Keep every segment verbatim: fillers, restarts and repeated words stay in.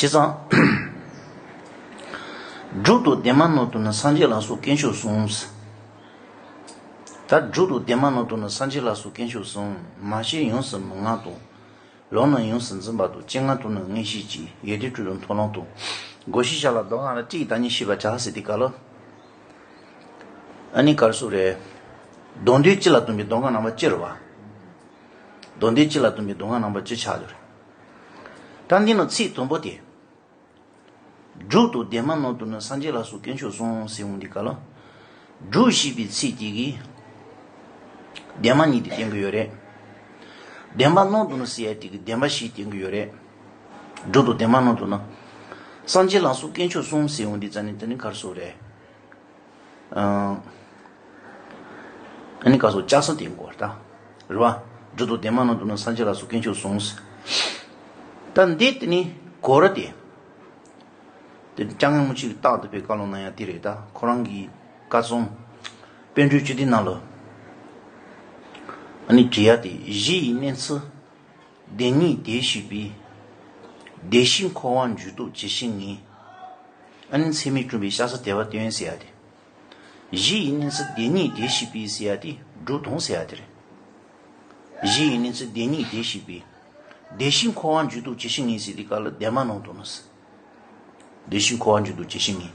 བྱས་ཙང་། སྒྲུབ་ཏུ་བདེན་པ་རྣམས་དུ་ནི་སངས་རྒྱས་ལ་སོགས་དཀོན་མཆོག་གསུམ། ད་སྒྲུབ་ཏུ་བདེན་པ་རྣམས་དུ་ནི་སངས་རྒྱས་ལ་སོགས་དཀོན་མཆོག་གསུམ། མ་ཤེས་ཡོངས་སུ་མི་མངའ་དང་། ལོག་ན་ཡོངས་སུ་འཛིན་པ་དང་། སྤྱན་ལྔ་དུ་ནི་མངོན་ཤེས་ཀྱི། ཡོན་ཏན་དྲུག་ཏུ་མཐོང་ལམ་དང་། སྒོ་བཞི་ཞབས་ལ་བསྡོམས་ན་ལ་ཏིག་བདག་ཉིད་ཤེས་པར་བྱ་ཟེར་དུས་སྐབས་ལ། ཨ་ནི་ག་རེ་ཟེར་རེད། སྡོམ་དོན་སྤྱི་ལ་ལྡན་པའི་ལྡོམ་ཁ་རྣམ་པ་བཅུ་རེད་བ། སྡོམ་དོན་སྤྱི་ལ་ལྡན་པའི་ལྡོམ་ཁ་རྣམ་པ་བཅུ་ཆགས་ཡོད་རེད། ད་འདི་ནི་ཚིག་དང་པོ་དེ། སྒྲུབ་ཏུ་བདེན་པ་རྣམས་དུ་ནི་སངས་རྒྱས་ལ་སོགས་དཀོན་མཆོག་གསུམ་ཟེར་འོང་དུས་སྐབས་ལ། སྒྲུབ་ཞེས་པའི་ཚིག་དེ་གིས་བདེན་པ་གཉིས་དེ་སྟོན་གྱི་ཡོད་རེད། བདེན་པ་རྣམས་དུ་ནི་ཟེར་ཡ་དེ་གིས་བདེན་པ་བཞི་སྟོན་གྱི་ཡོད་རེད། སྒྲུབ་ཏུ་བདེན་པ་རྣམས་དུ་ནི། སངས་རྒྱས་ལ་སོགས་དཀོན་མཆོག་གསུམ་ཟེར་འོང་དུས་ཙ་ནི་དེ་ནི་ག་རེ་ཟེར་རེད། ཨ་ནི་ག་རེ་ཟེར། སྐྱ་སེར་དེ་གོ་ད། རེད་བ། སྒྲུབ་ཏུ་བདེན་པ་རྣམས་དུ་ནི་སངས་རྒྱས་ལ་སོགས་དཀོན་མཆོག་གསུམ་ཟེར། ད་འདི་དེ་ནི་གོ་ར་དེ། དེ་སྐྱབས་མགོན་རིན་པོ་ཆེ་གིས་རྟག་ཏུ་པའི་བཀའ་སློབ་གནང་ཡ་དེ་རེད། ད་ཁོ་རང་གི་བཀའ་རྩོམ་དཔལ་སྤྲུལ་བཅུ་བདུན་ནང་ལ། ཨ་ནི་བྲིས་ཡ་དེ། གཞི་ཡི་གནས་ཚུལ་བདེན་གཉིས་དེ་ཤེས་པས། བདེན་བཞི་འཁོར་བར་འཇུག་ལྡོག་ཇི་ཞིག་ངེས། ཨ་ནི་ཚད་མས་བསྐྲུན་པའི་སྐྱ་སེར་དད་པ་སྟོན་ཟེར་ཡ་དེ། གཞི་ཡི་གནས་ཚུལ་བདེན་གཉིས་དེ་ཤེས་པས་ཟེར་ཡ་དེ་སྒྲུབ་དང་ཟེར་ཡ་དེ་རེད། གཞི་ཡི་གནས་ཚུལ་བདེན་གཉིས་དེ་ཤེས་པས། བདེན་བཞི་འཁོར་བར་འཇུག་ལྡོག་ཇི་ཞིག་ངེས་ཟེར་དུས་སྐབས་ལ་བདེན་པ་རྣམས་དུ་ནི་ཟེར། བདེན་བཞི་འཁོར་བར་འཇུག་ལྡོག་ཇི་ཞིག་ངེས།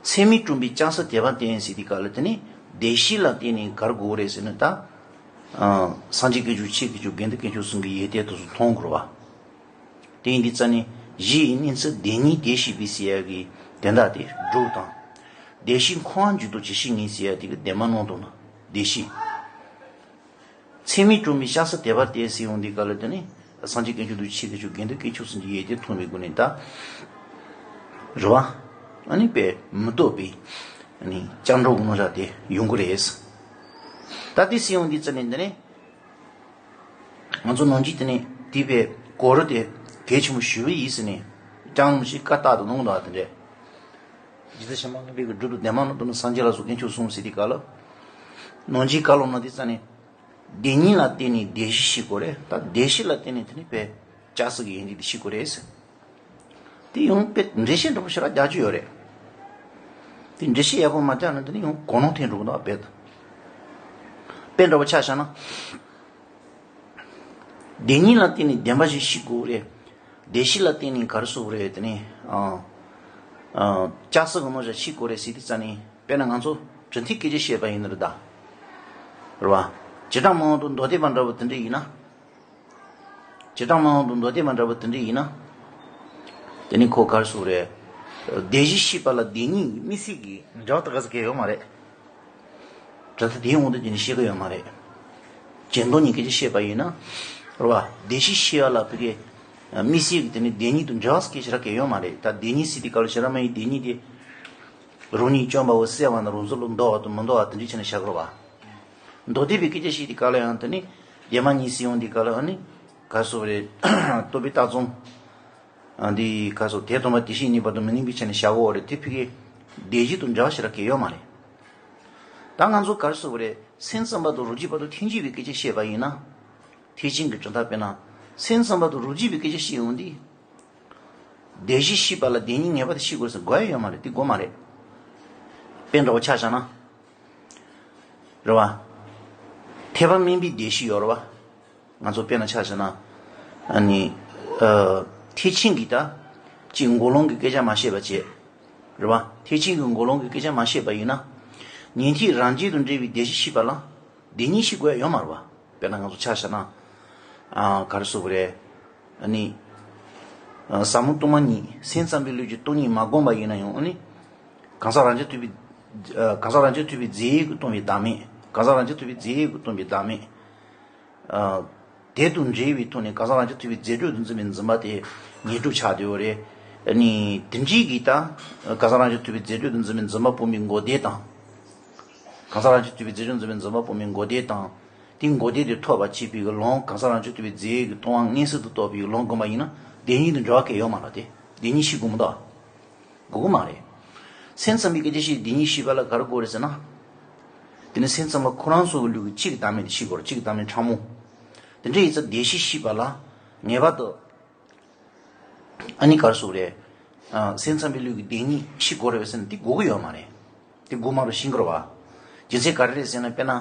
ཚད་མས་བསྐྲུན་པའི་སྐྱ་སེར་དད་པ་སྟོན་ཟེར་དུས་སྐབས་ལ་དེ་ནི་བདེན་བཞི་ལ་བརྟེན་ནས་ག་རེ་དགོས་རེད་ཟེར་ན་ད། ཨ་སངས་རྒྱས་དཀོན་མཆོག་ཆོས་དཀོན་མཆོག་དགེ་འདུན་དཀོན་མཆོག་གསུམ་གྱི་ཡོན་ཏན་དེ་ཚོ་མཐོང་དགོས་རེད་བ། དེ་ཡིན་དུས་ཙ་ནི་གཞི་ཡི་གནས་ཚུལ་བདེན་གཉིས་དེ་ཤེས་པས་ཟེར་ཡ་གི་དོན་དག་དེ་སྒྲུབ་དང་། བདེན་བཞི་འཁོར་བར་འཇུག་ལྡོག་ཇི་ཞིག་ངེས་ཟེར་ཡ་དེ་གི་བདེན་པ་རྣམས་དུ་ནི་བདེན་བཞི། ཚད་མས་བསྐྲུན་པའི་སྐྱ་སེར་དད་པ་སྟོན་ཟེར་འོང་དུས་སྐབས་ལ་དེ་ནི་སངས་རྒྱས་དཀོན་མཆོག་དང་ཆོས་དཀོན་མཆོག་དགེ་འདུན་དཀོན་མཆོག་གསུམ་གྱི་ཡོན་ཏན་མཐོང་བའི་སྒོ་ནས་ད། རེད་བ། ཨ་ནི་དཔེ་མི་ལྡོག་པའི་ཨ་ནི་སྐྱབས་འགྲོ་གི་རྣམ་གཞག་དེ་ཡོང་གི་རེད། ད་དེ་ཟེར་འོང་དུས་ཙ་ནི་འདི་ནི། ང་ཚོ་ནང་ཆོས་དེ་ནི་དེ་བས་གོ་རུ་དེ་གལ་ཆེན་པོ་ཞུ་བ་ཡིན་ཟེར་ནས་ཀྱང་ལུང་ཞིག་བཀའ་རྟག་ཏུ་གནང་འདུག་དེ་འདྲས། རྗེ་བཙུན་བྱམས་པ་མགོན་པོའི་སྒྲུབ་ཏུ་བདེན་པ་རྣམས་དུ་ནི་སངས་རྒྱས་ལ་སོགས་དཀོན་མཆོག་གསུམ་ཟེར་དུས་སྐབས་ལ། ནང་ཆོས་བཀའ་སློབ་ནང་དེ་ཙ་ནས། བདེན་གཉིས་ལ་བརྟེན་ནས་བདེན་བཞི་ཤེས་དགོས་རེད། ད་བདེན་བཞི་ལ་བརྟེན་ནས་དེ་ནི་བས་སྐྱ་སེར་གྱི་ཡོན་ཏན་དེ་ཤེས་དགོས་རེད་ཟེར། དེ་ཡང་དཔེ་འགྲེལ་བཤད་འདྲ་པོ་ཞེ་དྲག་རྒྱག་རྒྱུ་ཡོད་རེད། དེ་འགྲེལ་བཤད་ཡག་པོ་མ་རྒྱག་ན་དེ་ནི་ཡང་གོ་ནོར་ཐེབས་འགྲོ་གི་འདུག་དཔེ་དང་། དཔེ་འདྲ་པོ་ཆ་བཞག་ན། བདེན་གཉིས་ལ་བརྟེན་ནས་བདེན་པ་བཞི་ཤེས་དགོས་རེད། བདེན་བཞི་ལ་བརྟེན་ནས་ག་རེ་ཟེར་དགོས་རེད་དེ་ནི། ཨ། ཨ། སྐྱ་སེར་གྱི་རྣམ་གཞག་ཤེས་དགོས་རེད་ཟེར་དུས་ཙ་ནི། དཔེར་ན་ང་ཚོ་གྲུབ་མཐའི་སྐད་ཆ་བཤད་པ་ཡིན་ན་རེད་ད། རེད་བ། བྱེ་བྲག་སྨྲ་བ་དང་མདོ་སྡེ་པ་འདྲ་པོ་དེ་འདྲ་ཡིན་ན། བྱེ་བྲག་སྨྲ་བ་དང་མདོ་སྡེ་པ་འདྲ་པོ་དེ་འདྲ་ཡིན་ན། དེ་ནི་ཁོ་ག་རེ་ཟེར་དགོས་རེད། བདེན་བཞི་ཤེས་པ་ལ་བདེན་གཉིས་དམིགས་བསལ་གྱི་འབྲེལ་བ་དེ་ག་ཟེ་ག་ཡོད་མ་རེད། གྲུབ་མཐའ་དེའི་དབང་དུ་བྱས་ནས་བཤད་ཀྱི་ཡོད་མ་རེད། གཞན་དོན་གཉིས་སྐད་ཆ་བཤད་པ་ཡིན་ན། རེད་བ། བདེན་བཞི་ཤེས་པ་ལ་ཕ་གི་དམིགས་བསལ་གྱི་དེ་ནི་བདེན་གཉིས་དང་འབྲེལ་བ་སྐད་ཆ་ར་གང་ཡང་ཡོད་མ་རེད། ད་བདེན་གཉིས་ཟེར་དུས་སྐབས་ལ་ཞེ་དྲག་མ་ཡིན། བདེན་གཉིས་དེ། རང་ཉིད་བཅོམ་པའོ་གསལ་བ་ན་རང་གཟུགས་ལ་འདོགས་པ་དང་མི་འདོགས་པ་དེ་འདྲ་བྱས་ནས་བཞག་གི་རེད་བ། མདོ་སྡེ་པའི་སྐད་ཆ་བཤད་དུས་སྐབས་ལ་ཡང་དེ་ནི་བདེན་པ་གཉིས་ཟེར་ཡོང་དུས་སྐབས་ལ་ཨ་ནི་ག་རེ་ཟེར་དགོས་རེད། རྟོགས་པའི་རྟགས་ཚང་། ཨ། འདི་ག་རེ་ཟེར། དེ་སྟོང་པ་དེ་བཞིན་ཉིད་པ་དང་མི་གནས་པའི་ཆ་ནས་བཞག་གི་ཡོད་རེད། དེ་ཕ་གི་བདེན་བཞི་དང་འབྲེལ་བ་ཞེ་དྲག་གང་ཡང་ཡོད་མ་རེད། ད་ང་ཚོ་ག་རེ་ཟེར་དགོས་རེད། སེམས་ཙམ་པ་དང་རང་རྒྱུད་པ་དང་ཐལ་འགྱུར་བའི་སྐད་ཆ་བཤད་པ་ཡིན་ན། ཐེག་ཆེན་གྱི་གྲུབ་མཐའ་དཔེར་ན། སེམས་ཙམ་པ་དང་རང་རྒྱུད་པའི་སྐད་ཆ་བཤད་ཡོང་དུས། བདེན་བཞི་ཤེས་པ་ལ་བདེན་གཉིས་ངེས་པར་དུ་ཤེས་དགོས་ཟེར་དགོས་ཡ་ཡོད་མ་རེད། དེ་དགོས་མ་རེད། དཔེ་འདྲ་པོ་ཆ་བཞག་ན། རེད་བ། ཐེག་པ་དམན་པའི་བདེན་བཞི་ཡོད་རེད་བ། ང་ཚོ་དཔེར་ན་ཆ་བཞག་ན། ཨ་ནི། ཨ། ཐེག་ཆེན་གྱི་ད། ཅིག་འགོག་སློང་གི་སྐད་ཆ་མ་བཤད་པ་བྱས། རེད་བ། ཐེག་ཆེན་གྱི་འགོག་སློང་གི་སྐད་ཆ་མ་བཤད་པ་ཡིན་ན། ཉན་ཐོས་རང་རྒྱུད་དང་འབྲེལ་བའི་བདེན་བཞི་ཤེས་པ་ལ། བདེན་གཉིས་ཤེས་དགོས་ཡ་ཡོད་མ་རེད་བ། དཔེར་ན་ང་ཚོ་ཆ་བཞག་ན། ཨ། ག་རེ་ཟེར་དགོས་རེད། ཨ་ནི། ཨ། ཟབ་མོ་སྟོང་པ་ཉིད་སེམས་ཙམ་པའི་ལུགས་ཀྱི་སྟོང་ཉིད་མ་བསྒོམས་པ་ཡིན་ན་ཡང་ཨ་ནི། གང་ཟག་རང་རྐྱ་ཐུབ་པའི། ཨ། གང་ཟག་རང་རྐྱ་ཐུབ་པའི་རྫས་ཡོད་ཀྱིས་སྟོང་པའི་བདག་མེད། གང་ཟག་རང་རྐྱ་ཐུབ་པའི་རྫས་ཡོད་ཀྱིས་སྟོང་པའི་བདག་མེད། ཨ། དེ་དང་འབྲེལ་བའི་ཐོག་ནས་གང་ཟག་རང་རྐྱ་ཐུབ་པའི་རྫས་སྒྲོ་དང་འཛིན་པའི་འཛིན་པ་དེ་ངེས་གྲུབ་ཆགས་བསྡད་ཡོད་རེད། ཨ་ནི་དེ་འདྲའི་གི་ད། གང་ཟག་རང་རྐྱ་ཐུབ་པའི་རྫས་སྒྲོ་དང་འཛིན་པའི་འཛིན་པ་སྤོང་བའི་འགོག་བདེན་དང་། གང་ཟག་རང་རྐྱ་ཐུབ་པའི་རྫས་སྒྲོ་འཛིན་པའི་འཛིན་པ་སྤོང་བའི་འགོག་བདེན་དང་། དེའི་འགོག་བདེན་དེ་ཐོབ་པར་བྱེད་པའི་ལམ་གང་ཟག་རང་རྐྱ་ཐུབ་པའི་རྫས་ཀྱི་སྟོང་པ་མངོན་སུམ་དུ་རྟོགས་པའི་ལམ་བསྒོམ་པ་ཡིན་ན་བདེན་གཉིས་དང་འབྲེལ་བ་གང་ཡང་ཡོད་མ་རེད་དེ། བདེན་གཉིས་ཤེས་དགོས་མི་འདུག་དགོས་ཀྱི་མ་རེད། སེམས་ཙམ་པའི་སྐད་ཆ་བཤད་བདེན་གཉིས་ཤེས་པ་ལ་ག་རེ་དགོས་རེད་ཟེར་ན། དེ་ནི་སེམས་ཙམ་པ་ཁོ་རང་ཚོ་གི་ལུགས་ཀྱི་གཅིག་གི་བདག་མེད་དེ་ཤེས་དགོས་རེད། གཅིག་གི་བདག་མེད་ཕྲ་མོ། དེ་འདྲ་ཡིན་ཙང་བདེན་བཞི་ཤེས་པ་ལ་ངེས་པར་དུ། ཨ་ནི་ག་རེ་ཟེར་དགོས་རེད། ཨ། སེམས་ཙམ་པའི་ལུགས་ཀྱི་བདེན་གཉིས་ཤེས་དགོས་རེད་པས་ཟེར་ན་དེ་དགོས་ཀྱི་ཡོད་མ་རེད། དེ་དགོས་མ་རེད་ཤེས་ཀྱི་རེད་པ། རྒྱུ་མཚན་ག་རེ་རེད་ཟེར་ན་དཔེར་ན།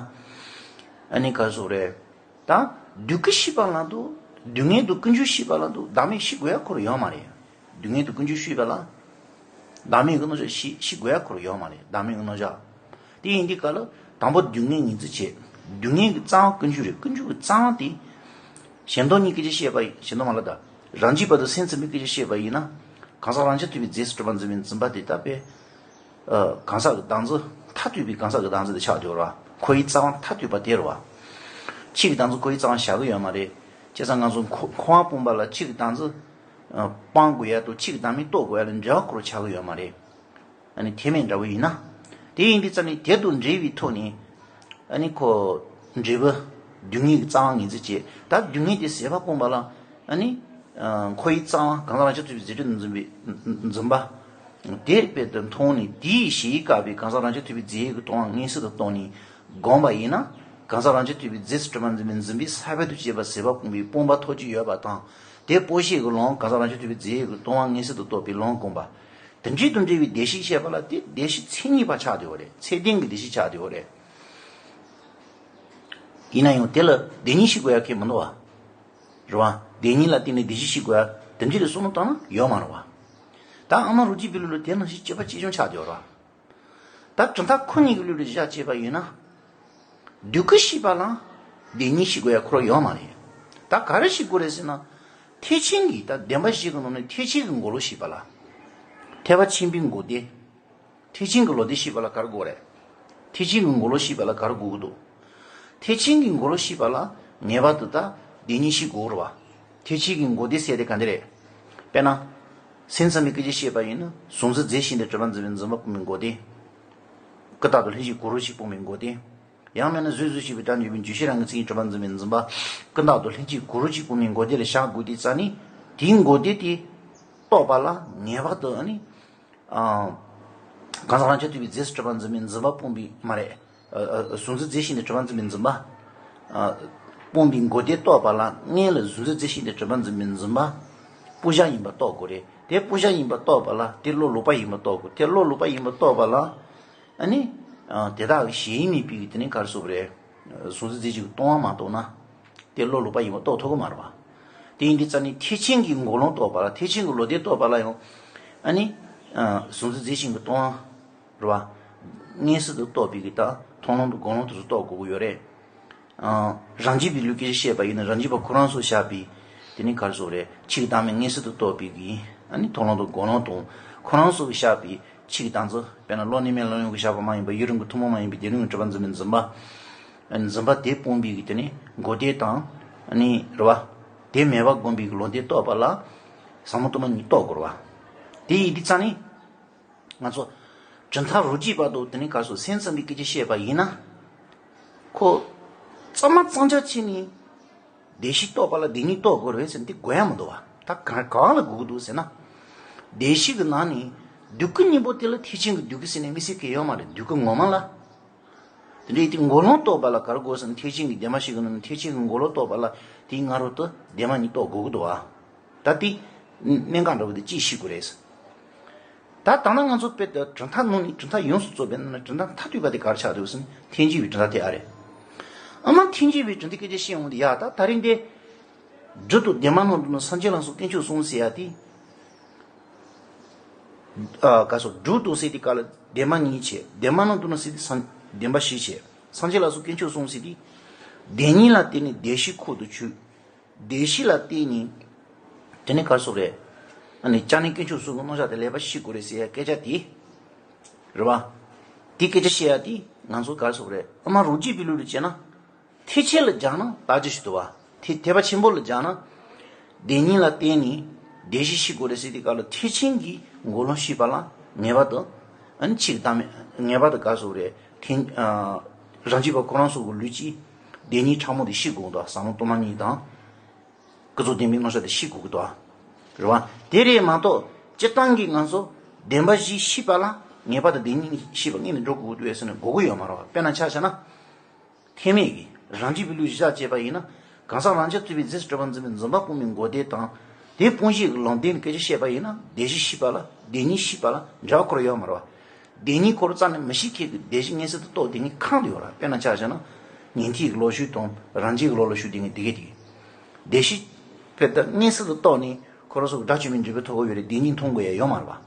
ཨ་ནི་ག་རེ་ཟེར་དགོས་རེད། ད་སྡུག་གི་ཤེས་པ་ལ་དུ། སྡུག་བསྔལ་དུ་ཀུན་འབྱུང་ཤེས་པ་ལ་དུ་བདག་མེད་ཤེས་དགོས་ཡ་ཁོ་རང་ཡོད་མ་རེད། སྡུག་བསྔལ་དུ་ཀུན་འབྱུང་ཤེས་པ་ལ། བདག་མེད་ཀྱི་རྣམ་གཞག་ཤེས་ཤེས་དགོས་ཡ་ཁོ་རང་ཡོད་མ་རེད། བདག་མེད་ཀྱི་རྣམ་གཞག་དེ་ཡིན་དུས་ག་ལ། དང་པོ་སྡུག་བསྔལ་ངོས་འཛིན་བྱེད། སྡུག་བསྔལ་གྱི་རྩ་བ་ཀུན་འབྱུང་རེད། ཀུན་འབྱུང་གི་རྩ་བ་དེ། གཞན་སྟོང་ཉིད་སྐད་ཆ་བཤད་པ་ཡིན། གཞན་སྟོང་མ་ལབ་ད། རང་རྒྱུད་བར་དུ་སེམས་ཙམ་པའི་སྐད་ཆ་བཤད་པ་ཡིན་ན། གང་ཟག་རང་རྐྱ་ཐུབ་པའི་རྫས་སུ་གྲུབ་པར་འཛིན་པའི་འཛིན་པ་དེ་ལྟ་བས། ཨ། གང་ཟག་གི་བདག་འཛིན་མཐར་ཐུག་པའི་གང་ཟག་གི་བདག་འཛིན་དེ་ཆགས་བསྡད་ཡོད་རེད་པ། འཁོར་བའི་རྩ་བ་མཐར་ཐུག་པ་དེ་རེད་པ། ཕྱིས་ཀྱི་བདག་འཛིན་འཁོར་བའི་རྩ་བ་བཞག་གི་ཡོད་མ་རེད། བྱས་ཙང་ང་ཚོ་འཁོར་འཁོར་བ་སྤོང་བ་ལ་ཕྱིས་ཀྱི་བདག་འཛིན། ཨ། སྤང་དགོས་ཡ་དང་ཕྱིས་ཀྱི་བདག་མེད་རྟོགས་དགོས་ཡ་ལ་འབྲེལ་བ་ཁོ་རང་ཆགས་ཀྱི་ཡོད་མ་རེད། ཨ་ནི་ཐེག་དམན་འདྲ་བོ་ཡིན་ན། དེ་ཡིན་དུས་ཙམ་ནས་དེ་དང་འབྲེལ་བའི་ཐོག་ནས། ཨ་ནི་ཁོ། འབྲས་བུ། སྡུག་བསྔལ་གྱི་རྩ་བ་ངོས་འཛིན་བྱེད། ད་སྡུག་བསྔལ་དེ་ཟད་པ་སྤོང་བ་ལ། ཨ་ནི། ཨ། འཁོར་བའི་རྩ་བ་གང་ཟག་རང་རྐྱ་ཐུབ་པའི་རྫས་སུ་གྲུབ་པར་འཛིན་པའི་འཛིན་པ། དེ་དཔེ་དེ་མཐོང་ནས་དེའི་གཞིར་བཀག་པའི་གང་ཟག་རང་རྐྱ་ཐུབ་པའི་རྫས་ཡོད་ཀྱི་སྟོང་པ་མངོན་སུམ་དུ་རྟོགས་ནས་བསྒོམས་པ་ཡིན་ན། གང་ཟག་རང་རྐྱ་ཐུབ་པའི་རྫས་སུ་གྲུབ་པར་འཛིན་པའི་འཛིན་པའི་ས་བོན་དུ་བྱས་པ་ཟད་པ་སྤོང་བའི་སྤོང་བ་ཐོབ་ཀྱི་ཡོད་པ་དང་། དེ་སྤོང་བྱེད་ཀྱི་ལམ་གང་ཟག་རང་རྐྱ་ཐུབ་པའི་རྫས་ཡོད་ཀྱི་སྟོང་པ་མངོན་སུམ་དུ་རྟོགས་པའི་ལམ་བསྒོམ་པ། དེ་འདྲའི་དང་འབྲེལ་བའི་བདེན་བཞི་བཤད་པ་ལ་དེ་བདེན་བཞི་མཚན་ཉིད་པ་ཆགས་བསྡད་ཡོད་རེད། ཚད་ལྡན་གྱི་བདེན་བཞི་ཆགས་བསྡད་ཡོད་རེད། ཡིན་ན་ཡང་དེ་ལ་བདེན་གཉིས་ཤེས་དགོས་ཡ་གང་ཡང་མི་འདུག་པ། རེད་པ། བདེན་གཉིས་ལ་བརྟེན་ནས་བདེན་བཞི་ཤེས་དགོས་ཡ་དེ་འདྲ་ལ་བསམ་བློ་བཏང་ན་ཡོད་མ་རེད་པ། ད་ཨ་མ་རོ་གཅིག་པའི་ལུགས་ལ་དེ་ནང་བཞིན་དཔྱོད་པ་གཅིག་མཚུངས་ཆགས་བསྡད་ཡོད་རེད་པ། ད་གྲུབ་མཐའ་ཁོ་གཉིས་ཀྱི་ལུགས་ལ་བཞག་བྱས་པ་ཡིན་ན། སྡུག་གི་ཤེས་པ་ལ་བདེན་གཉིས་ཤེས་དགོས་ཡ་ཁོ་རང་ཡོད་མ་རེད། ད་ག་རེ་ཤེས་དགོས་རེད་ཟེར་ན། ཐེག་ཆེན་གྱི་ད་བདེན་པ་བཞི་གི་ནང་ནས་ཐེག་ཆེན་གྱི་འགོག་ལུགས་ཤེས་པ་ལ། ཐེག་པ་ཆེན་པོའི་འགོག་བདེན། ཐེག་ཆེན་གྱི་ལོག་ལྟ་ཤེས་པ་ལ་ག་རེ་དགོས་རེད། ཐེག་ཆེན་གྱི་འགོག་ལུགས་ཤེས་པ་ལ་ག་རེ་དགོས་ཀྱི་འདུག་ཐེག་ཆེན་གྱི་འགོག་ལུགས་ཤེས་པ་ལ་ངེས་པར་དུ་ད་བདེན་གཉིས་ཤེས་དགོས་རེད་པ། ཐེག་ཆེན་གྱི་འགོག་བདེན་ཟེར་དེ་ག་འདྲ་རེད། དཔེར་ན། སེམས་ཙམ་པའི་སྐད་ཆ་བཤད་པ་ཡིན་ན་གཟུང་འཛིན་རྫས་གཞན་དུ་གྲུབ་པར་འཛིན་པའི་འཛིན་པ་སྤོང་བའི་འགོག་བདེན། ཀུན་བཏགས་དང་ལྷན་སྐྱེས་གོ་རིམ་གཅིག་སྤོང་བའི་འགོག་བདེན། ཡང་མིན་ན་བཟོད་བཟོད་ཤེས་པའི་སྒྲ་འཇུག་པའི་འཇུག་ཤེས་རང་གི་མཚན་ཉིད་གྲུབ་པར་འཛིན་པའི་འཛིན་པ། ཀུན་བཏགས་དང་ལྷན་སྐྱེས་གོ་རིམ་གཅིག་སྤོང་བའི་འགོག་བདེན་ལ་བཞག་དགོས་དུས་ཙ་ནི། དེའི་འགོག་བདེན་དེ་རྟོགས་པ་ལ་ངེས་པར་དུ་ཨ་ནི། ཨ། གང་ཟག་རང་རྐྱ་ཐུབ་པའི་རྫས་སུ་གྲུབ་པར་འཛིན་པའི་འཛིན་པ་སྤོང་བའི་མ་རེད། ཨ། ཨ། གཟུང་འཛིན་རྫས་གཞན་དུ་གྲུབ་པར་འཛིན་པའི་འཛིན་པ། ཨ། སྤོང་བའི་འགོག་བདེན་རྟོགས་པ་ལ་སྔོན་ལ་གཟུང་འཛིན་རྫས་གཞན་དུ་གྲུབ་པར་འཛིན་པའི་འཛིན་པ། སྤོང་བྱ་ཡིན་པ་རྟོགས་དགོས་རེད། དེ་སྤོང་བྱ་ཡིན་པ་རྟོགས་པ་ལ་དེ་བློ་ལོག་པ་ཡིན་པ་རྟོགས་དགོས། དེ་བློ་ལོག་པ་ཡིན་པ་རྟོགས་པ་ལ། ཨ་ནི། ཨ། དེ་དག་གི་གཞན་ཡིན་མིན་པའི་གི་དེ་ནི་ག་རེ་ཟེར་དགོས་རེད། གཟུང་འཛིན་རྫས་གཅིག་གི་སྟོང་པ་མ་རྟོགས་ན། དེ་བློ་ལོག་པ་ཡིན་པ་རྟོགས་ཐུབ་ཀྱི་མ་རེད་པ། དེ་ཡིན་དུས་ཙ་ནི་ཐེག་ཆེན་གྱི་འགོག་ལམ་རྟོགས་པ་ལ་ཐེག་ཆེན་གྱི་ལོག་ལྟ་རྟོགས་པ་ལ་ཡང་། ཨ་ནི། ཨ། གཟུང་འཛིན་རྫས་གཞན་གྱི་སྟོང་པ། རེད་པ། མངོན་སུམ་དུ་རྟོགས་པའི་གི་ད་མཐོང་ལམ་དང་སྒོམ་ལམ་དེ་ཚོ་རྟོགས་དགོས་ཀྱི་ཡོད་རེད། ཨ། རང་རྒྱུད་པའི་ལུགས་ཀྱི་བཤད་པ་ཡིན་ན་རང་རྒྱུད་པ་ཁོ་རང་ཚོ་བཞག་པའི། དེ་ནི་ག་རེ་ཟེར་དགོས་རེད། ཕྱིས་ཀྱི་བདག་མེད་མངོན་སུམ་དུ་རྟོགས་པའི་གི། ཨ་ནི་མཐོང་ལམ་དང་སྒོམ་ལམ་དང་ཁོ་རང་ཚོ་གི་བཞག་པའི་ཕྱིས་ཀྱི་བདག་འཛིན། དཔེར་ན་བློ་གནས་མེད་ལམ་ཡང་གི་བཞག་པ་མ་ཡིན་པ་ཡུལ་རང་གི་ཐུན་མོང་མ་ཡིན་པའི་བདེན་རང་གི་གྲུབ་པར་འཛིན་པའི་འཛིན་པ། ཨ་ནི་འཛིན་པ་དེ་སྤོང་བའི་གི་དེ་ནི་འགོག་བདེན་དང་། ཨ་ནི་རེད་པ། དེ་མེད་པ་སྒོམ་པའི་གི་ལོག་ལྟ་རྟོགས་པ་ལ། ཟབ་མོ་སྟོང་པ་ཉིད་རྟོགས་དགོས་རེད་པ། དེ་ཡིན་དུས་ཙ་ནི། ང་ཚོ་གྲུབ་མཐའ་རང་རྒྱུད་བར་དུ་དེ་ནི་ག་རེ་ཟེར། སེམས་ཙམ་པའི་སྐད་ཆ་བཤད་པ་ཡིན་ན། ཁོ། གཙང་མ་གཙང་རྐྱང་བྱས་ནས། བདེན་བཞི་རྟོགས་པ་ལ་བདེན་གཉིས་རྟོགས་དགོས་རེད་ཟེར་ན་དེ་དགོས་ཡ་མི་འདུག་པ། ད་གང་གང་ལ་དགོས་ཀྱི་འདུག་ཟེར་ན། བདེན་བཞི་གི་ནང་ནས་སྡུག་གི་གཉེན་པོ་དེ་ལ་ཐེག་ཆེན་གྱི་སྡུག་གི་ཟེར་ནས་དམིགས་བསལ་གང་ཡང་ཡོད་མ་རེད། སྡུག་གི་ངོ་མ་ལ། དེ་འདྲ་ཡིན་དུས་འགོག་ལམ་རྟོགས་པ་ལ་ག་རེ་དགོས་ཟེར་ན་ཐེག་ཆེན་གྱི་བདེན་པ་བཞི་གི་ནང་ནས་ཐེག་ཆེན་གྱི་འགོག་ལམ་རྟོགས་པ་ལ་དེའི་སྔ་རོལ་དུ་བདེན་པ་གཉིས་རྟོགས་དགོས་ཀྱི་འདུག་པ། ད་དེ་གནད་འགག་འདྲ་བོ་དེ་ཅིག་ཤེས་དགོས་རེད། ད་ད་ལྟ་ང་ཚོ་དཔེ་དེ་གྲུབ་མཐའ་ནང་ནས་གྲུབ་མཐའ་ཡོངས་སུ་རྫོགས་པའི་ནང་ན་གྲུབ་མཐའ་མཐར་ཐུག་པ་དེ་ག་རེ་ཆགས་འདུག་ཟེར་ན་ཐེག་ཆེན་གྱི་གྲུབ་མཐའ་དེ་ཨ་རེད། ཨ་མ་ཐེག་ཆེན་གྱི་གྲུབ་མཐའི་སྐད་ཆ་བཤད་འོང་དུས་ཡ་ད་ད་རིང་འདི། སྒྲུབ་ཏུ་བདེན་པ་རྣམས་དུ་ནི་སངས་རྒྱས་ལ་སོགས་དཀོན་མཆོག་གསུམ་ཟེར་ཡ་དེ། ཨ། ག་རེ་ཟེར། སྒྲུབ་ཏུ་ཟེར་དེ་ག་ལ་བདེན་པ་གཉིས་བྱས། བདེན་པ་རྣམས་དུ་ནི་ཟེར་དེ་སངས་བདེན་པ་བཞི་བྱས། སངས་རྒྱས་ལ་སོགས་དཀོན་མཆོག་གསུམ་ཟེར་དེ། བདེན་གཉིས་ལ་བརྟེན་ནས་བདེན་བཞི་ཁོ་ནར་ཆུད། བདེན་བཞི་ལ་བརྟེན་ནས། དེ་ནི་ག་རེ་ཟེར་རེད། ཨ་ནི་བྱས་ནས་དཀོན་མཆོག་གསུམ་གྱི་རྣམ་གཞག་དེ་ལེགས་པར་ཤེས་དགོས་རེད་ཟེར་ཡ་སྐད་ཆ་དེ། རེད་པ། དེ་སྐད་ཆ་བཤད་ཡ་དེ་ང་ཚོ་ག་རེ་ཟེར་རེད། ཨ་མ་རང་རྒྱུད་པའི་ལུགས་ལ་བྱས་ན། ཐེག་ཆེན་ལ་སྦྱར་ན་རྟགས་ཅན་ཞིག་འདུག་པ། ཐེག་ཐེག་པ་ཆེན་པོ་ལ་སྦྱར་ན། བདེན་གཉིས་ལ་བརྟེན་ནས་བདེན་བཞི་ཤེས་དགོས་རེད་ཟེར་དུས་སྐབས་ལ་ཐེག་ཆེན་གྱི་འགོག་ལམ་ཤེས་པ་ལ་ངེས་པར་དུ། ཨ་ནི་ཕྱིས་ཀྱི་བདག་མེད་ངེས་པར་དུ་ག་རེ་ཟེར་རེད། ཐེག་ཨ། རང་རྒྱུད་པ་ཁོ་རང་ཚོ་གི་ལུགས་ཀྱིས་བདེན་གཉིས་ཕྲ་མོ་དེ་ཤེས་དགོས་འདུག་ཟབ་མོ་སྟོང་པ་ཉིད་དང་། ཀུན་རྫོབ་བདེན་པའི་རྣམ་གཞག་དེ་ཤེས་དགོས་ཀྱི་འདུག་རེད་པ། དེ་རེད་མ་གཏོགས་སྤྱིར་བཏང་གི་ང་ཚོ་བདེན་པ་བཞི་ཤེས་པ་ལ་ངེས་པར་དུ་བདེན་གཉིས་ཤེས་པ་སྔོན་ནས་འགྲོ་དགོས་ཀྱི་འདུག་ཟེར་ན་དགོས་ཀྱི་ཡོད་མ་རེད་པ། དཔེར་ན་ཆ་བཞག་ན། ཐེག་དམན་གྱི་རང་རྒྱུད་པའི་ལུགས་གཞི་བཞག་བྱས་པ་ཡིན་ན། གང་ཟག་རང་རྐྱ་ཐུབ་པའི་རྫས་སུ་གྲུབ་པར་འཛིན་པའི་འཛིན་པ་སྤོང་བའི་འགོག་བདེན་དང་། དེ་སྤོང་བྱེད་ཀྱི་ལམ་བདེན་ནི་སྐད་ཆ་བཤད་པ་ཡིན་ན། བདེན་བཞི་ཤེས་པ་ལ་བདེན་གཉིས་ཤེས་པ་ལ་འབྲེལ་བ་ཁོ་རང་ཡོད་མ་རེད་བ། བདེན་གཉིས་ཁོ་རང་རྩ་ནས་མི་ཤེས་མཁན་གྱི་བདེན་བཞི་མངོན་གསལ་དུ་རྟོགས་བདེན་གཉིས་གང་དུ་ཡོད་ར། དཔེར་ན་ཆ་བཞག་ན། ཉན་ཐོས་ཀྱི་ལོག་ཞུགས་དང་རང་རྒྱལ་གྱི་ལོག་ལ་ཞུགས་བདེན་གཉིས་དེ་གས་དེ་གས། བདེན་བཞི་དཔེ་ད་མངོན་གསལ་དུ་རྟོགས་ནས་ཁོ་རང་ཚོ་གི་དགྲ་བཅོམ་པའི་འབྲས་བུ་ཐོབ་ཀྱི་ཡོད་རེད། བདེན་གཉིས་མཐོང་དགོས་ཡ་ཡོད་མ་རེད་བ།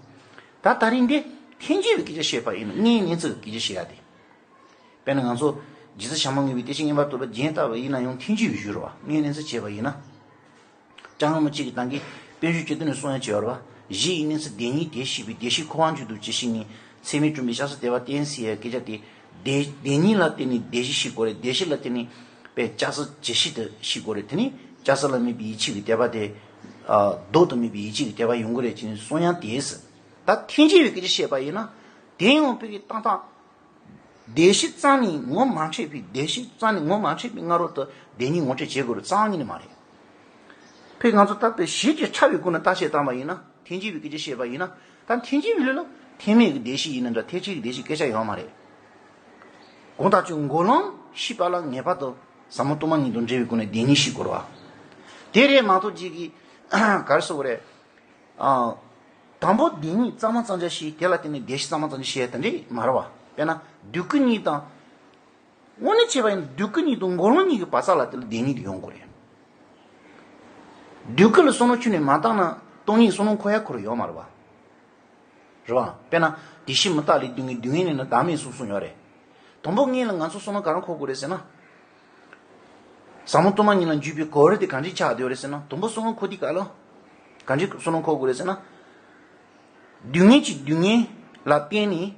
ད་ད་རིང་འདི་ཐལ་འགྱུར་བའི་སྐད་ཆ་བཤད་པ་ཡིན་ན། དངོས་གནས་ཚུལ་གྱི་སྐད་ཆ་བཤད་ཡ་དེ། དཔེར་ན་ང་ཚོ་རྗེ་བཙུན་བྱམས་མགོན་པའི་བསྟན་བཅོས་མངོན་པར་རྟོགས་པའི་རྒྱན་ལྟ་བུ་ཡིན་ན་ཡང་ཐལ་འགྱུར་བའི་གཞུང་རེད་བ། དངོས་གནས་ཚུལ་བྱས་པ་ཡིན་ན། ལྕང་རིན་པོ་ཆེ་གི་ཐང་གི་དཔལ་འབྱོར་གྱི་དོན་ནས་གསུང་ཡ་ཅིག་ཡོད་རེད་བ། གཞི་ཡི་གནས་ཚུལ་བདེན་གཉིས་དེ་ཤེས་པས། བདེན་བཞི་ཁོ་བོའང་མཇུག་ཏུ་ཇི་ཞིག་ནས། ཚད་མས་བསྐྲུན་པའི་ཤ་ཟ་དེ་བ་བསྟན་ཟེར་ཡ་སྐད་ཆ་དེ། བདེན་བདེན་གཉིས་ལ་བརྟེན་ནས་བདེན་བཞི་ཤེས་དགོས་རེད། བདེན་བཞི་ལ་བརྟེན་ནས་པའི་ལྕགས་སྲེག་ཇི་ཞིག་ཏུ་ཤེས་དགོས་རེད། དེ་ནས་ལྕགས་སྲེག་ལ་དམིགས་པའི་ཡིད་ཆེས་ཀྱི་དད་པ་དེ། ཨ། མདོག་ཏུ་དམིགས་པའི་ཡིད་ཆེས་ཀྱི་དད་པ་ཡོང་གི་རེད་ཅེས་གསུང་ཡ་དེས། ད་ཐལ་འགྱུར་བའི་སྐད་ཆ་བཤད་པ་ཡིན་ན། དེ་ཡང་བོད་ཀྱི་ཏག་ཏག་བདེན་བཞི་རྩ་ནས་ངོ་མ་འཕྲོད་པའི། བདེན་བཞི་རྩ་ནས་ངོ་མ་འཕྲོད་པའི་སྔ་རོལ་དུ་བདེན་གཉིས་ངོ་སྤྲོད་བྱེད་དགོས་རེད། རྩ་བ་ཉིད་ནས་མ་རེད། ཕ་གི་ང་ཚོ་ད་དཔེ་གཞི་གི་ཕྲ་བའི་སྒོ་ནས་བརྟག་དཔྱད་བཏང་བ་ཡིན་ན། ཐལ་འགྱུར་བའི་སྐད་ཆ་བཤད་པ་ཡིན་ན། ད་ཐལ་འགྱུར་བའི་ལུགས་ལ་ཐེག་དམན་གྱི་བདེན་བཞི་ཡིན་ན་འདྲ། ཐེག་ཆེན་གྱི་བདེན་བཞི་སྐད་ཆ་ཡོད་མ་རེད། དགོངས་དག་ཅིག་འགོག་ལམ་ཤེས་པ་ལ་ངེས་པར་དུ་ཟབ་མོ་སྟོང་པ་ཉིད་དང་འབྲེལ་བའི་སྒོ་ནས་བདེན་གཉིས་ཤེས་དགོས་རེད་བ། དེ་རེད་མ་གཏོགས་ཅིག་གིས་ག་རེ་ཟེར་དགོས་རེད། ཨ། དང་པོ་བདེན་གཉིས་གཙང་མ་གཙང་རྐྱང་ཤེས། དེ་ལ་བརྟེན་ནས་བདེན་བཞི་གཙང་མ་གཙང་རྐྱང་ཤེས་ཡ་དེ་འདྲས་མ་རེད་བ། དཔེར་ན་འདོད་རྒུ་གཉིས་དང་། དངོས་གནས་བྱས་པ་ཡིན་ན་འདོད་རྒུ་གཉིས་དང་འགོག་ལམ་གཉིས་ཀྱི་བར་མཚམས་ལ་དེ་ལ་བདེན་གཉིས་དེ་ཡོང་དགོས་རེད། འདོད་རྒུ་ལ་བསམ་བློ་ཁྱོན་ནས་མ་བཏང་ན་སྟོང་ཉིད་བསམ་བློ་འཁོར་ཡ་ཁོ་རང་ཡོད་མ་རེད་བ། རེད་བ། དཔེར་ན་བདེན་བཞི་མི་རྟག་ལས་སྡུག་བསྔལ། སྡུག་བསྔལ་ནི་ནི་བདག་མེད་གསུངས་གསུངས་ཡོད་རེད། དང་པོ་ངེད་ལ་ང་ཚོ་བསམ་བློ་ག་རེ་འཁོར་དགོས་རེད་ཟེར་ན། ཟབ་མོ་སྟོང་པ་ཉིད་ལ་འཇུག་པའི་གོ་རིམ་དེ་ག་འདྲས་ཆགས་བསྡད་ཡོད་རེད་ཟེར་ན། དང་པོ་བསམ་བློ་འཁོར་དུས་སྐབས་ལ། ག་འདྲས་བསམ་བློ་འཁོར་དགོས་རེད་ཟེར་ན། སྡུག་བསྔལ་གྱི་སྡུག་བསྔལ་ལ་བརྟེན་ནས།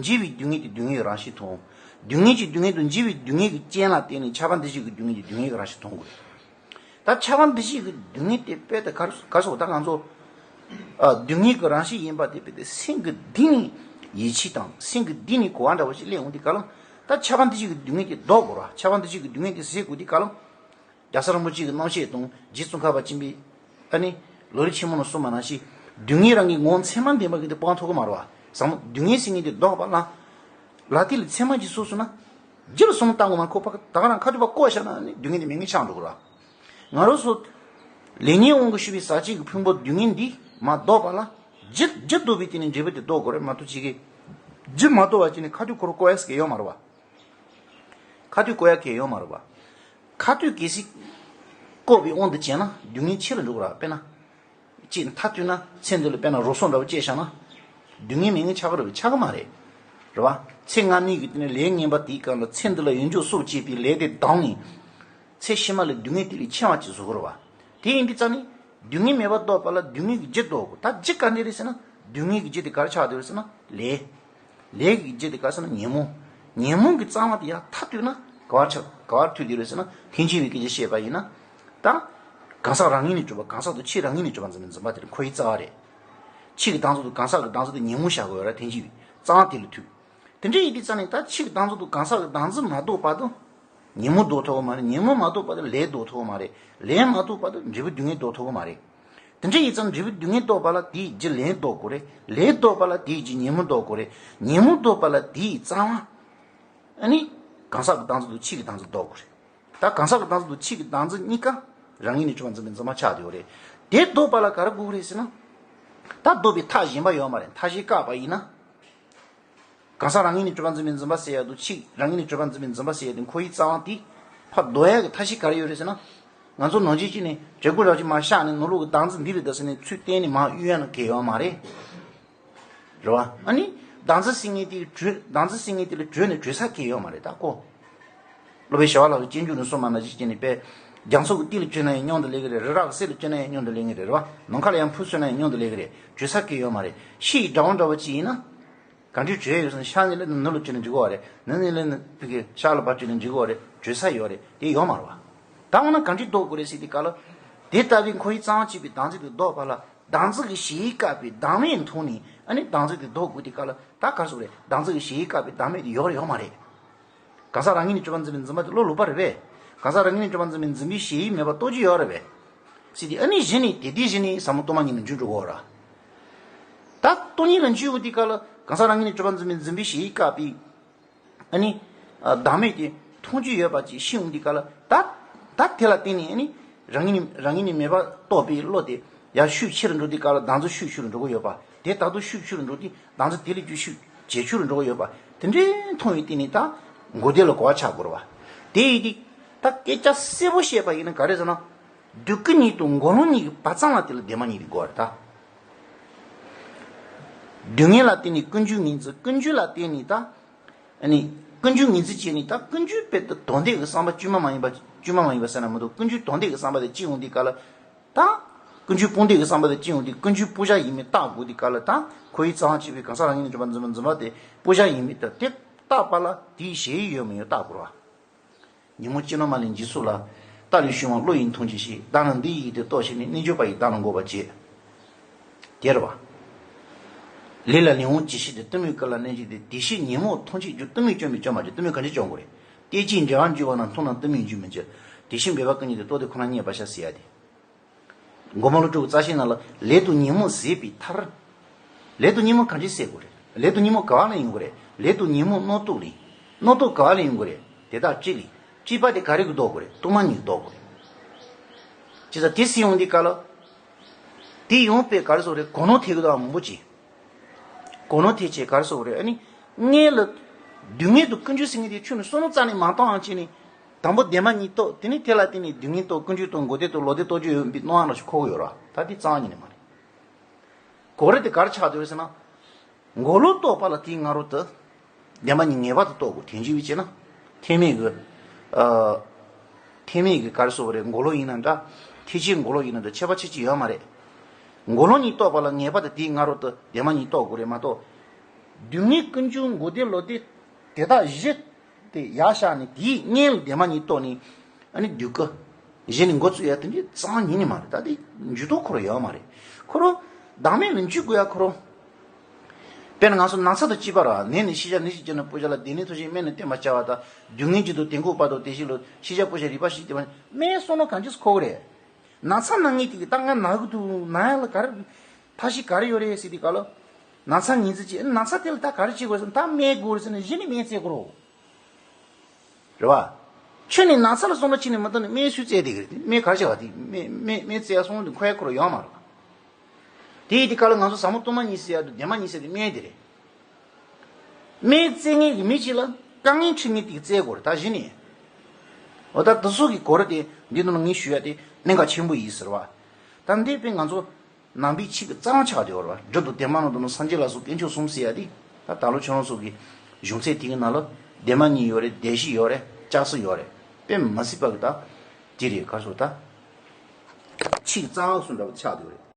འཇིགས་པའི་སྡུག་བསྔལ་གྱི་སྡུག་བསྔལ་གྱི་རང་བཞིན་མཐོང་། སྡུག་བསྔལ་གྱི་སྡུག་བསྔལ་དང་འཇིགས་པའི་སྡུག་བསྔལ་གྱི་རྐྱེན་ལ་བརྟེན་ནས་ཆགས་པ་འདུ་བྱེད་ཀྱི་སྡུག་བསྔལ་གྱི་སྡུག་བསྔལ་གྱི་རང་བཞིན་མཐོང་དགོས། ད་ཆགས་པ་འདུ་བྱེད་ཀྱི་སྡུག་བསྔལ་དེ་དཔེ་དེ་ག་རེ་ག་རེ་ཟེར། ད་ང་ཚོ་ཨ་སྡུག་བསྔལ་གྱི་རང་བཞིན་ཡིན་པ་དེ་དཔེ་དེ་སེམས་ཀྱི་གཏིང་ནས་ཡིད་ཆེས་དང་སེམས་ཀྱི་གཏིང་ནས་གོ་བ་འདྲ་བོ་ཞིག་སླེབས་འོང་དུས་སྐབས་ལ། ད་ཆགས་པ་འདུ་བྱེད་ཀྱི་སྡུག་བསྔལ་དེ་ལྡོག་དགོས་ར། ཆགས་པ་འདུ་བྱེད་ཀྱི་སྡུག་བསྔལ་དེ་ཟད་དགོས་དུས་སྐབས་ལ། རྒྱལ་ཚབ་རིན་པོ་ཆེ་གི་རྣམ་བཤད་དང་རྗེ་ཙོང་ཁ་པ་ཆེན་པོས་ཨ་ནི་ལམ་རིམ་ཆེན་མོ་ནང་གསུངས་པ་ནང་བཞིན། སྡུག་བསྔལ་རང་གི་ངོ་བོ་མཚན་མ་བདེན་པ་གི་དེ་སྤང་ཐུབ་ཀྱི་མ་རེད་བ། ཟབ་མོ་སྡུག་བསྔལ་ཟེར་མཁན་དེ་ལྡོག་པ་ལ། ལ་དེ་ལ་མཚན་མ་ཅིག་གསུངས་སོང་ན། རྒྱུ་ལ་བསམ་བློ་བཏང་དགོས་མ་རེད། ཁོ་ཕ་ད་ག་རང་ཁ་ཐུག་པ་བཀོད་བཞག་ན་ནི་སྡུག་བསྔལ་དེ་མེད་མཁན་ཆགས་འགྲོ་གི་རེད་བ། ང་རང་ཚོ་ལས་ཉོན་དབང་གིས་ཞུགས་པའི་ཟག་བཅས་ཀྱི་ཕུང་པོ་སྡུག་བསྔལ་འདི་མ་ལྡོག་པ་ལ། རྒྱུ་རྒྱུ་ལྡོག་པའི་སྟེང་ནས་འབྲས་བུ་དེ་ལྡོག་དགོས་རེད་མ་གཏོགས་ཅིག་གིས་རྒྱུ་མ་ལྡོག་པ་ཅིག་ནི་ཁ་ཐུག་ཁོ་རང་བཀོད་ཡ་ཟེར་མཁན་ཡོད་མ་རེད་བ། ཁ་ཐུག་བཀོད་ཡ་གལ་ཡོད་མ་རེད་བ། ཁ་ཐུག་གལ་སྲིད་བཀོད་པའི་དབང་དུ་བྱས་ན་སྡུག་བསྔལ་ཆེ་རུ་འགྲོ་གི་རེད་བ། དཔེར་ན། གཅིག་མཐའ་གཏུགས་ན་ཚེ་འདི་ལ་དཔེར་ན་རོ་སོ་འདྲ་བོ་བཅད་བཞག་ན། སྡུག་བསྔལ་མེད་མཁན་ཆགས་ཀྱི་རེད་བ། ཆགས་ཀྱི་མ་རེད། རེད་བ། ཚེ་སྔ་མའི་གི་དེ་ནས་ལས་ངན་པ་དེའི་སྐབས་ལ་ཚེ་འདི་ལ་ཡོན་མཆོད་སྲོག་བཅད་པའི་ལས་དེ་ལྡང་ནས། ཚེ་ཕྱི་མ་ལ་སྡུག་བསྔལ་དེ་ལས་ཆེ་བ་ཅིག་བཟོ་གི་རེད་བ། དེ་ཡིན་དུས་ཙང་ནི། སྡུག་བསྔལ་མེད་པར་ལྡོག་པ་ལ་སྡུག་བསྔལ་གྱི་རྒྱུ་ལྡོག་དགོས། ད་རྒྱུ་ག་འདྲ་རེད་ཟེར་ན། སྡུག་བསྔལ་གྱི་རྒྱུ་དེ་ག་རེ་ཆགས་བསྡད་ཡོད་ཟེར་ན། ལས། ལས་ཀྱི་རྒྱུ་དེ་ག་རེ་ཟེར་ན་ཉོན་མོངས། ཉོན་མོངས་ཀྱི་རྩ་བ་དེ་ཡར་མཐའ་གཏུགས་ན་ག་བར་ཆགས། ག་བར་ཐུག་བསྡད་ཡོད་ཟེར་ན། ཐལ་འགྱུར་བའི་སྐད་ཆ་བཤད་པ་ཡིན་ན། ད་གང་ཟག་རང་ངོས་ནས་གྲུབ་པ། གང་ཟག་ཏུ་ཕྱིར་རང་ངོས་ནས་གྲུབ་པ་འཛིན་པའི་འཛིན་པ་དེ་ཁོ་ཡི་རྩ་བ་རེད། ཕྱིས་ཀྱི་བདག་འཛིན་དང་གང་ཟག་གི་བདག་འཛིན་དེ་ཉོན་མོངས་བཞག་དགོས་ཡོད་ར། ཐལ་འགྱུར་བའི་རྩ་བ་དེ་ལ་ཐུག་དེ་འདྲ་ཡིན་དུས་ཙང་ནས་ད་ཕྱིས་ཀྱི་བདག་འཛིན་དང་གང་ཟག་གི་བདག་འཛིན་མ་ལྡོག་བར་དུ། ཉོན་མོངས་ལྡོག་ཐུབ་ཀྱི་མ་རེད། ཉོན་མོངས་མ་ལྡོག་བར་དུ་ལས་ལྡོག་ཐུབ་ཀྱི་མ་རེད། ལས་མ་ལྡོག་བར་དུ་འབྲས་བུ་སྡུག་བསྔལ་ལྡོག་ཐུབ་ཀྱི་མ་རེད། དེ་འདྲ་ཡིན་ཙང་འབྲས་བུ་སྡུག་བསྔལ་ལྡོག་པ་ལ་དེའི་རྒྱུ་ལས་ལྡོག་དགོས་རེད། ལས་ལྡོག་པ་ལ་དེའི་རྒྱུ་ཉོན་མོངས་ལྡོག་དགོས་རེད། ཉོན་མོངས་ལྡོག་པ་ལ་དེའི་རྩ་བ། ཨ་ནི། གང་ཟག་གི་བདག་འཛིན་དང་ཕྱིས་ཀྱི་བདག་འཛིན་ལྡོག་དགོས་རེད། ད་གང་ཟག་གི་བདག་འཛིན་དང་ཕྱིས་ཀྱི་བདག་འཛིན་གཉིས་ཀ་རང་ངོས་ནས་གྲུབ་པ་འཛིན་པའི་འཛིན་པ་ཆགས་བསྡད་ཡོད་རེད། དེ་ལྡོག་པ་ལ་ག་རེ་དགོས་རེད་ཟེར་ན། ད་ལྡོག་པའི་མཐའ་གཞན་པ་ཡོད་མ་རེད། མཐའ་གཞན་བཀག་པ་ཡིན་ན། གང་ཟག་རང་ངོས་ནས་གྲུབ་པ་འཛིན་པའི་འཛིན་པ་ཟེར་ཡ་དང་ཕྱིས་རང་ངོས་ནས་གྲུབ་པ་འཛིན་པའི་འཛིན་པ་ཟེར་ཡ་དེ་ཁོ་ཡི་རྩ་བ་དེ་ཕར་ལྡོག་ཡ་གི་མཐའ་གཞན་ག་རེ་ཡོད་རེད་ཟེར་ན། ང་ཚོ་ནང་བཞིན་གཅིག་ནས་བྱེད་སྒོ་རང་བཞིན་མ་བཞག་ནས་ནོར་ལུག་གི་བདག་འཛིན་འདི་རེད་ད་ཟེར་ནས་ཚུལ་བསྟན་ནས་མར་གཡུག་ཡ་ན་གལ་ཡོད་མ་རེད། རེད་བ། ཨ་ནི། བདག་འཛིན་ཟེར་མཁན་དེ་གྲོལ། བདག་འཛིན་ཟེར་མཁན་དེ་ལ་གྲོལ་ནས་གྲོལ་ས་གལ་ཡོད་མ་རེད་ད་ཀོ། སློབ་དཔོན་ཞི་བ་ལྷ་གིས་སྤྱོད་འཇུག་ནས་གསུངས་པ་ནང་བཞིན་བྱས་ནས་དཔེ། རྒྱ་མཚོ་གི་གཏིང་ལ་བསྐྱོད་ན་ཡང་མཉམ་དུ་སླེབས་ཀྱི་རེད། རི་རབ་ཀྱི་གསེབ་ལ་བསྐྱོད་ན་ཡང་མཉམ་དུ་སླེབས་ཀྱི་རེད། རེད་བ། ནམ་མཁའ་ལ་ཡར་འཕུར་སོང་ན་ཡང་མཉམ་དུ་སླེབས་ཀྱི་རེད། གྲོལ་ས་གལ་ཡོད་མ་རེད། ཤི་ཡི་དགྲ་བོ་འདྲ་བོ་ཅིག་ཡིན་ན། གང་འདྲའི་གྲོལ་ཡོད་ཟེར་ན་ཤར་ནས་སླེབས་ན་ནུབ་ལ་བསྐྱོད་ན་འགྲིག་གི་རེད། ནུབ་ནས་སླེབས་ན་ཕ་གི་ཤར་ལ་ཕར་བསྐྱོད་ན་འགྲིག་གི་རེད། གྲོལ་ས་ཡོད་རེད། དེ་ཡོད་མ་རེད་བ། ད་འོ་ན་གང་འདྲའི་ལྡོག་དགོས་རེད་ཟེར་དུས་སྐབས་ལ། དེ་ལྟ་བུའི་ཁོ་ཡི་རྩ་བ་གཅིག་པའི་བདག་འཛིན་དེ་ལྡོག་པ་ལ། བདག་འཛིན་གྱི་གཞལ་ཡས་བཀག་པའི་བདག་མེད་མཐོང་ནས་ཨ་ནི་བདག་འཛིན་དེ་ལྡོག་དགོས་དུས་སྐབས་ལ་ད་ག་རེ་ཟེར་དགོས་རེད། བདག་འཛིན་གྱི་གཞལ་ཡས་བཀག་པའི་བདག་མེད་དེ་ཡོད་རེད་ཡོད་མ་རེད། གང་ཟག་རང་ངོས་ནས་གྲུབ་པ་འཛིན་པའི་འཛིན་པ་དེ་བློ་ལོག་པ་རེད་པས། གང་ཟག་རང་ངོས་ནས་གྲུབ་པ་འཛིན་པའི་འཛིན་པའི་གཞལ་ཡས་མེད་པ་རྟོགས་རྒྱུ་ཡོད་རེད་པས། ཟེར་དུས་ཨ་ནི་གཞི་ནས་དེ་དེ་གཞི་ནས་ཟབ་མོ་སྟོང་པ་ཉིད་ལ་འཇུག་འགྲོ་དགོས་ར། ད་སྟོང་ཉིད་ལ་འཇུག་དགོས་དུས་སྐབས་ལ་གང་ཟག་རང་ངོས་ནས་གྲུབ་པ་འཛིན་པའི་འཛིན་པའི་གཞལ་ཡས་བཀག་པའི། ཨ་ནི། ཨ། བདག་མེད་དེ་མཐོང་རྒྱུ་ཡོད་པ་ཅིག་ཤེས་འོང་དུས་སྐབས་ལ་ད། ད་དེ་ལ་བརྟེན་ནས་ཨ་ནི། རང་ཉིད་རང་ཉིད་ནི་མེད་པ་རྟོགས་པའི་བློ་དེ་ཡར་ཤུགས་ཆེ་རུ་འགྲོ་དུས་སྐབས་ལ་བདག་འཛིན་ཤུགས་ཆེ་རུ་འགྲོ་གི་ཡོད་པ། དེ་ད་དུང་ཤུགས་ཆེ་རུ་འགྲོ་དུས་བདག་འཛིན་དེ་ལས་ཀྱང་ཤུགས་ཇེ་ཆེ་རུ་འགྲོ་གི་ཡོད་པ། དེ་འདྲའི་མཐོང་བའི་སྟེང་ནས་ད་མགོ་བདེ་ལ་གོ་བ་ཆགས་དགོས་རེད་བ། དེ་ཡིན་དུས་ད་སྐད་ཆ་གསལ་པོ་བཤད་པ་ཡིན་ན་ག་རེ་ཟེར་ན། སྡུག་ཀུན་ཉིད་དང་མགོ་ལོག་གཉིས་ཀྱི་བར་མཚམས་ལ་དེ་ལ་བདེན་པ་གཉིས་དེ་དགོས་རེད་ད། སྡུག་བསྔལ་ལ་བརྟེན་ནས་ཀུན་འབྱུང་ངེས་འཛིན། ཀུན་འབྱུང་ལ་བརྟེན་ནས་ད། ཨ་ནི། ཀུན་འབྱུང་ངེས་འཛིན་བྱས་ནས་ད་ཀུན་འབྱུང་དཔེ་དོན་དམ་གྱི་བསམ་པ་བཅོས་མ་མ་ཡིན་པ། བཅོས་མ་མ་ཡིན་པ་ཟེར་ན་མི་འདུག་ཀུན་འབྱུང་དོན་དམ་གྱི་བསམ་པ་དེ་ཅི་ཡོང་དུས་སྐབས་ལ། ད། ཀུན་འབྱུང་སྤངས་འདུས་ཀྱི་བསམ་པ་དེ་ཅི་ཡོང་དུས་ཀུན་འབྱུང་སྤོང་བྱ་ཡིན་མིན་བརྟག་དགོས་དུས་སྐབས་ལ་ད་ཁོ་བོའི་རྩ་བ་གཅིག་པའི་གང་ཟག་རང་ཉིད་ནས་བྱུང་བ་འཛིན་པ་འཛིན་པ་དེ་སྤོང་བྱ་ཡིན་མིན་ད་དེ་བརྟག་པ་ལ་དེའི་གཞལ་ཡས་ཡོད་མིན་ཡང་བརྟག་དགོས་རེད་བ། ཉོན་མོངས་སྤྱི་ནོར་མ་ལུས་འཇིག་ཚོགས་ལ། རྟ་ལས་བྱུང་བ་བློ་ཡིས་མཐོང་ཆོས་ཤིག་བདག་ནི་འདི་ཡི་ཡུལ་དུ་གཏོགས་ཤིང་ནི། རྣལ་འབྱོར་པ་ཡིས་བདག་ལ་འགོད་པར་བྱེད། དེ་རེད་བ། ལས་ལ་ལས་འོང་ཇི་སྲིད་དུ། གཏི་མུག་ཀུན་ལ་གནས་བྱེད་དེ། དེ་ཕྱིར་ཉོན་མོངས་མཐོང་ཆོས་རྒྱུ། གཏི་མུག་བཅོམ་པས་བཅོམ་མ་གྱུར། གཏི་མུག་གང་ཅི་བཅོམ་དགོས་རེད། གཏད་ཅིང་འབྲེལ་བར་འགྱུར་བ་རྣམས། མཐོང་ན་གཏི་མུག་འགྱུར་མི་འགྱུར། དེ་ཕྱིར་འབད་པ་ཀུན་གྱིས་དེ། རྟོགས་ཏེ་ཁོ་ན་མཉེས་པར་བྱ་ཟེར་ཡ་དེ། མགོ་མ་ལོག་དྲུག་པོ་རྩ་ཤེའི་ནང་ལ་ལས་དང་ཉོན་མོངས་ཟད་པའི་མཐར། ལས་དང་ཉོན་མོངས་གང་ཅི་ཟད་དགོས་རེད། ལས་དང་ཉོན་མོངས་ག་བ་ལ་ཡོང་གི་རེད། ལས་དང་ཉོན་མོངས་རྣོ་རྟུལ་ལས། རྣོ་རྟུལ་ག་བ་ལ་ཡོང་གི་རེད། དེ་དག་སྤྱི་ལས། སྤྱི་པ་དེ་ག་རེ་གིས་ལྡོག་དགོས་རེད། གཏི་མུག་གཉིས་ལྡོག་དགོས་རེད། བྱས་ཙང་དེ་སྲིད་ཡོང་དུས་སྐབས་ལ། དེ་ཡོང་པའི་ག་རེ་ཟེར་དགོས་རེད། གོ་ནོར་ཐེབས་ཀྱི་འདུག་བ་མང་པོ་ཅིག་གོ་ནོར་ཐེབས་བྱས་ག་རེ་ཟེར་དགོས་རེད། ཨ་ནི། སྔོན་ལ། སྡུག་བསྔལ་དང་ཀུན་འབྱུང་ཟེར་མཁན་དེ་ཁྱོན་ནས་བསམ་བློ་རྩ་ནས་མ་བཏང་ཡང་བྱས་ནས། དང་པོ་བདེན་པ་གཉིས་རྟོགས། དེ་ནས་དེ་ལ་བརྟེན་ནས་སྡུག་བསྔལ་རྟོགས། ཀུན་འབྱུང་རྟོགས། མགོ་བདེ་རྟོགས། ལོག་ལྟ་རྟོགས་རྒྱུ་ཡོད་པའི་སྣང་བ་ལ་ཞིག་འཁོར་གྱི་ཡོད་རེད་བ། ད་དེ་རྩ་བ་ཉིད་ནས་མ་རེད། གོ་རིམ་དེ་ག་རེ་ཆགས་བསྡད་ཡོད་ཟེར་ན། མགོ་ལོག་རྟོགས་པ་ལ་དེའི་སྔ་རོལ་དུ། བདེན་པ་གཉིས་ངེས་པར་དུ་རྟོགས་དགོས། དོན་སྤྱི་བྱས་ན། ཐེག་དམན་གྱི། ཨ། ཐེག་དམན་གྱི་ག་རེ་ཟེར་དགོས་རེད། མགོ་ལོག་ཡིན་ན་འདྲ། ཐེག་ཆེན་མགོ་ལོག་ཡིན་ན་འདྲ། ཁྱད་པར་ཆེ་ཆེ་ཡོད་མ་རེད། མགོ་ལོག་གཉིས་རྟོགས་པ་ལ་ངེས་པར་དུ་དེའི་སྔ་རོལ་དུ་བདེན་པ་གཉིས་རྟོགས་དགོས་རེད་མ་གཏོགས། སྡུག་བསྔལ་ཀུན་འབྱུང་མགོ་བདེ་ལོག་ལྟ་དེ་དག་བཞི། དེ་ཡར་བཞག་ནས་དེའི་སྔོན་ལ་བདེན་པ་གཉིས་རྟོགས་ནས། ཨ་ནི་སྡུག་ཀུན། གཞི་ནས་མགོ་བཙུགས་ཡ་དེ་འདྲའི་རྩ་བ་ཉིད་ནས་མ་རེད། ད་དེ་འཇུག་ཐབས་ཁོ་རང་ཡོད་མ་རེད། ཁོ་རང་བདག་མེད་ལ་འཇུག་དགོས་ཡ་ཁོ་རང་། དཔེར་ན་ང་ཚོ་ན་ཚ་དང་བཅས་པ་ར། ནད་ནི་ཤེས་བྱ། ནད་ཀྱི་རྐྱེན་ནི་སྤོང་བྱ་ལ། བདེ་གནས་ཐོབ་ཕྱིར་སྨན་ནི་བསྟེན་པར་བྱ་བ་དང་། སྡུག་བསྔལ་གྱི་དུག་དེ་འགོག་པ་དང་། དེ་བཞིན་ལ་ཤེས་བྱ་སྤོང་བྱ་རིག་པ་བཞིན་བསྟེན་པ། སྨན་བསམ་བློ་གང་ཅི་འཁོར་གི་རེད། ན་ཚ་ན་ངེས་དེ་གི་ད་ང་ན་གི་འདུག་ན་ཡ་ལ་ག་རེ། ཐབས་ཤེས་ག་རེ་ཡོད་རེད་ཟེར་དུས་སྐབས་ལ། ན་ཚ་ངོས་འཛིན་བྱེད། ན་ཚ་དེ་ལ་ད་ག་རེ་བྱེད་དགོས་ཟེར་ན། ད་སྨན་དགོས་རེད་ཟེར་ནས་གཞི་ནས་སྨན་བཙལ་དགོས་རེད། རེད་བ། ཁྱོན་ནས་ན་ཚ་ལ་བསམ་བློ་བྱས་ནས་མ་བཏང་ནས་སྨན་སུས་བཙལ་བསྡད་ཀྱི་རེད། དེ་སྨན་ག་རེ་བྱེད་པ། དེ་སྨན་སྨན་སྨན་བཙལ་ཡ་སོང་དུས་འཁོར་ཡ་ཁོ་རང་ཡོད་མ་རེད། དེ་ཡིན་དུས་སྐབས་ལ་ང་ཚོ་ཟབ་མོ་གཏོར་མ་གཉིས་ཟེར་ཡ་དང་བདེན་པ་གཉིས་ཟེར་དེ་སྨན་དེ་རེད། སྨན་བཙལ་མཁན་གྱི་མི་གཅིག་ལ་དཀའ་ངལ་འཕྲད་མཁན་དེ་གིས་བཙལ་དགོས་རེད། ད་གཞི་ནས། འོ་ད་དེ་ཚོ་གི་གོ་རིམ་དེ་འདི་ནང་ལ་ངས་ཞུ་ཡ་དེ་གནད་འགག་ཆེན་པོ་ཡིན་ཟེར་བ། ད་འདི་དཔེ་ང་ཚོ་ནང་པའི་ཆོས་ཀྱི་རྩ་བ་ཆགས་བསྡད་ཡོད་རེད་བ། སྒྲུབ་དང་བདེན་པ་རྣམས་དང་ནི། སངས་རྒྱས་ལ་སོགས་དཀོན་མཆོག་གསུམ་ཟེར་ཡ་དེ། ད་ད་ལོ་ཁྱོད་རང་ཚོ་གི་གཞུང་ཚད་དེ་གི་ནང་ལ་བདེན་པ་གཉིས་ཡོད་རེད། བདེན་བཞི་ཡོད་རེད། ལྕགས་སྲེག་ཡོད་རེད། དཔེ་མི་སྲིད་པ་གི་ད་དེ་རེད། ག་རེ་ཟེར་ད་ཆོས་ཀྱི་རྩ་བ་སུ་འདྲ་བ་ཆགས་བསྡད་ཡོད་རེད།